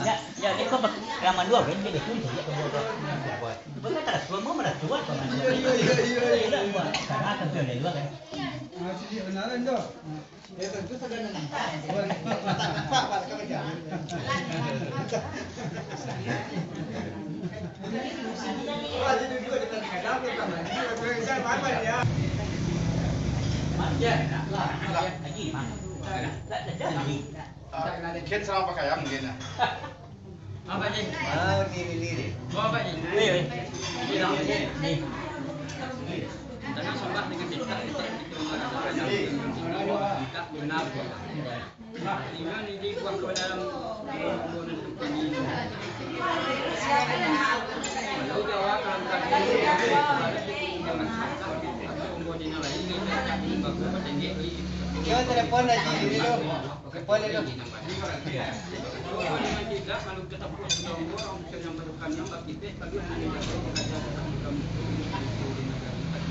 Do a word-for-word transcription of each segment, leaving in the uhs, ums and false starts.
Ya, ya, dia kau bak-, ramah dua, kan? Dia betul saja kedua orang. Bukan tak semua merasa tua, kan? Iya, iya, iya, iya, iya. Iya, buat. Karena kan tu ada dua, kan? Ah, sini kenalan tu. Ya, tentu saja. Bukan. Pak, Pak, kau jangan. Ken sama pakaian mungkin, ya. Apa ni? Ah, ni, ni, ni, ni. Apa ni? Ni, ni. Ni. Tanah sambah dengan cinta, kita, kita, kita, kita, kita, kita, kita, Nah, tinggal di, di buah ke dalam. Kalau Jawa, kalau tak, jangan salah. Atau pembuat yang lain, ini tak bagus, bertengek di. Yo, telepon Haji dulu. Telepon dulu. Kalau kita tak puas, kita orang bisa yang berukam yang bakipeh, kalau hanya dapat pekerjaan dalam itu, di negara kita.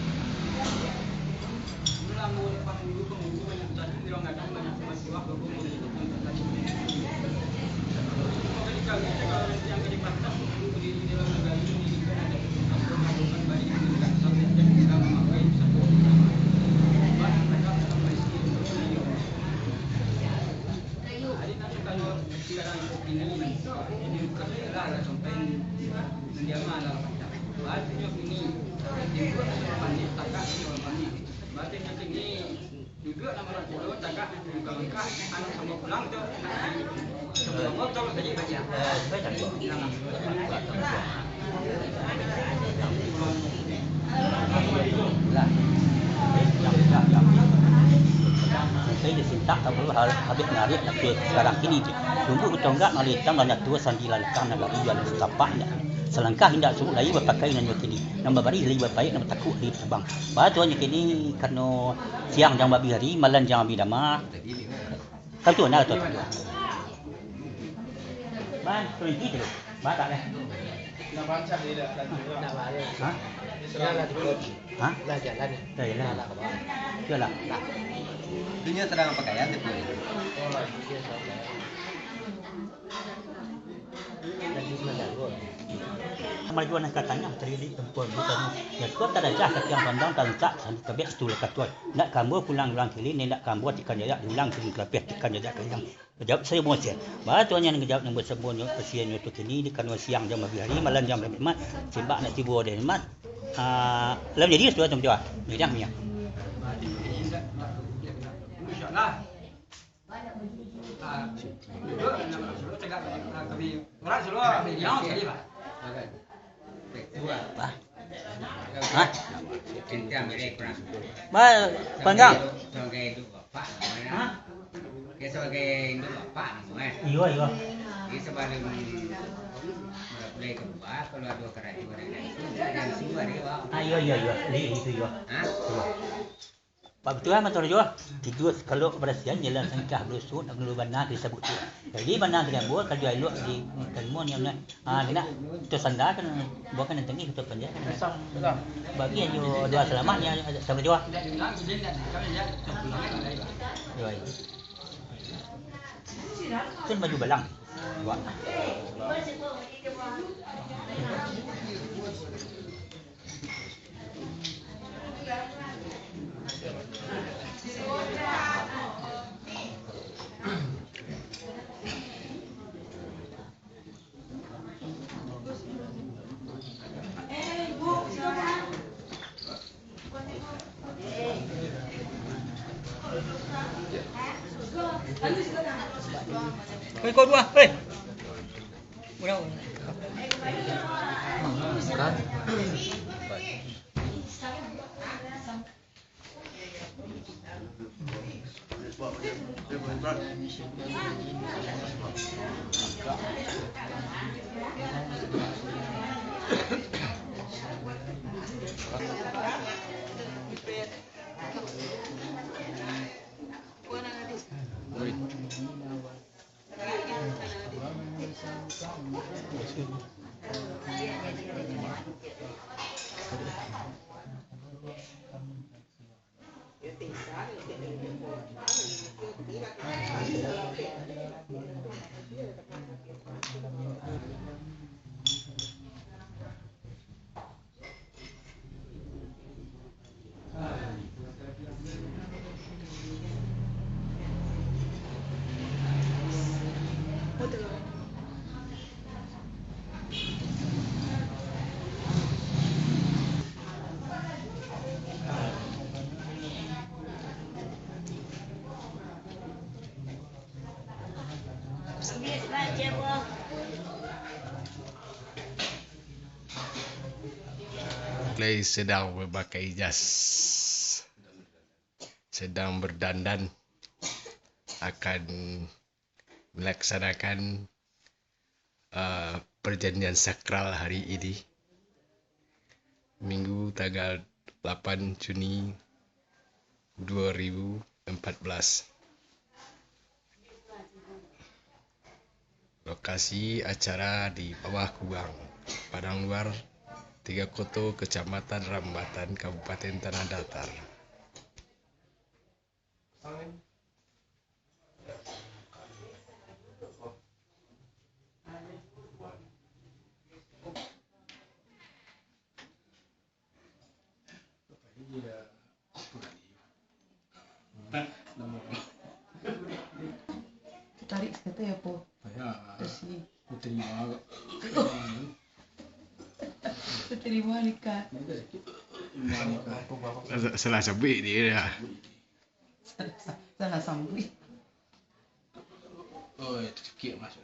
Batin nyo kini, duduak nan barumpul, tagak, langkah-langkah, anak samo pulang tu, samo-samo tu, tajik baliak. Sai disintak, tak perlu har-, habis narik, tapi sekarang kini, tumbuah batonggak, malintang, banyak tua, sandi langkah, nagari, yang satapak, indak, salangkah indak suruh, lai bapakai nan nyo kini, nan babarih, lai bapaik, nan batakuik, lai batabang. Baa tu nyo kini, karano Siang jan baabih ari, malam jan baabih dama. Kan tu, nah, tu, tu. Ban, tu inti tu. Ban tak leh. Nak bancah dia dah, dah tu lah. Nak balik. Ha? Dia serang. Dah lah, dah. Ha? Lah jalan. Dah jalan. Dah lah, kawan. Dah lah. Lah. Dunia sedang pakaian tu pun. Oh, lah, dia salah. Marajo nan ka tangah, talilik tempuan bukan. Ya, tuan tarajah ka tiang pandang, tarantak sandi tabek itu lah ka tuan. Indak ka ambo pulang ulang kilin, indak ka ambo tikan jayak diulang kilin kalapeh tikan jayak kaliang. Jawab sajo Moses. Baa tu nyo nan ka jawab nan basamo nyo, kasian nyo tu kini, di kano siang jan baabih ari, malam jan baabih mat, simbak nak tibo dek mat. Ah, lah manjadi sudah tu, macam tu ah. Macam tu ah. Insyaallah. Ah, duduk, nak masuk, tegak, ah, kami orang seluar, yang sekali, Pak. Apa? Hah? Ba, panggang. Sebagai induk bapak, namanya. Hah? Dia sebagai induk bapak, namanya. Iyo, iyo. Jadi, sebelum mulai kedua, kalau ada karajo, ada itu, ada yang suruh, ada, Pak. Ah, iyo, iyo, iyo. Di, itu, iyo. Hah? Iyo. Pak Ketua, matur jo. Tigo, kalau barasiahan jalan sangkah balusuak, nak dulu bana disabut tu. Jadi, bana di ambo, karajo elok di, kan, mun yang nak, ah, nak, tu sanda kan, bukan yang tinggi, tu panjang kan. Bagi yang jo doa selamat, yang sama jo. Yo, yo. Kan baju balang. Buat. Hei, kau dua, hei. Udah. Mulai sedang memakai jas, sedang berdandan, akan melaksanakan, eh, perjanjian sakral hari ini, Minggu tanggal lapan Juni dua ribu empat belas. Lokasi acara di Bawah Kubang, Padang Luar, Tiga Koto, Kecamatan Rambatan, Kabupaten Tanah Datar. Tarik sekali ya, Po? Ya. Terus ni. Terima. Terima nikah. Salah, salah sabuik dia dah. Salah, salah sambuik. Oh, itu sikit masuk.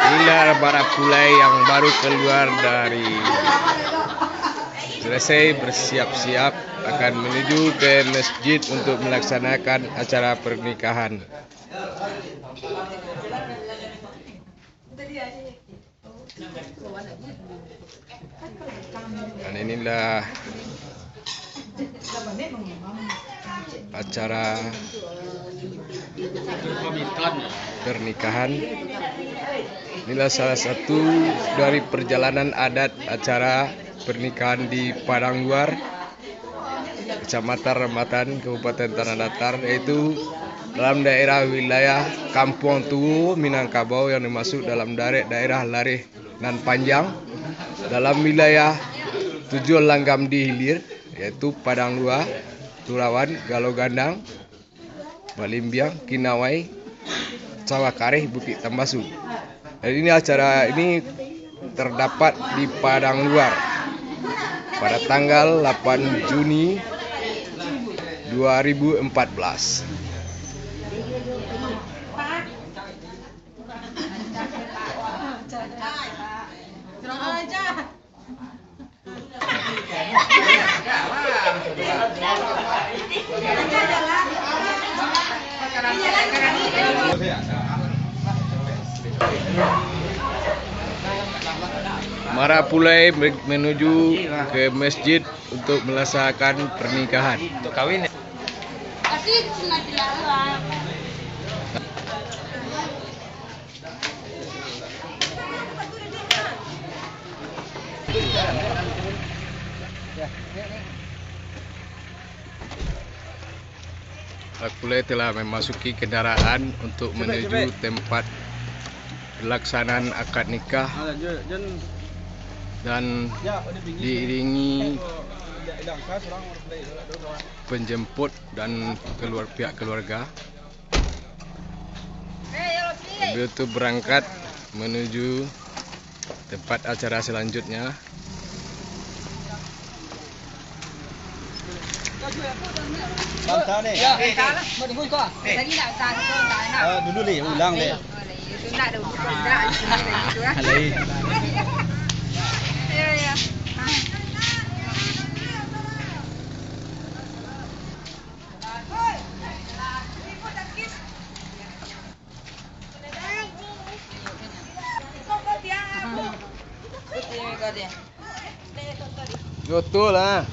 Inilah para pulai yang baru keluar dari, selesai bersiap-siap, akan menuju ke masjid untuk melaksanakan acara pernikahan. Dan inilah acara pernikahan. Inilah salah satu dari perjalanan adat acara pernikahan di Padang Luar, Kecamatan Rambatan, Kabupaten Tanah Datar, yaitu dalam daerah wilayah Kampuang Tuo, Minangkabau, yang dimaksud dalam daerah, daerah Lareh nan Panjang, dalam wilayah tujuah langgam di hilir, yaitu Padang Luar, Turawan, Galo Gandang, Balimbiang, Kinawai, Sawah Kareh, Bukik Tambasu. Jadi, ini acara ini terdapat di Padang Luar pada tanggal lapan Juni dua ribu empat belas. Marapulai menuju ke masjid untuk melaksanakan pernikahan. Untuk kawin. Marapulai telah memasuki kendaraan untuk menuju tempat pelaksanaan akad nikah dan diiringi penjemput dan keluar, pihak keluarga. Beliau tu berangkat menuju tempat acara selanjutnya. Banta ni. Ya, banta lah. Mau tunggu kau. Tadi nak banta tu, tak nak. Ah, dulu ni, ulang ni. Oh, lain. Itu nak ada urusan dah, di sini lagi tu, ah. Lain. Ya, ya. Ah. Joto lah.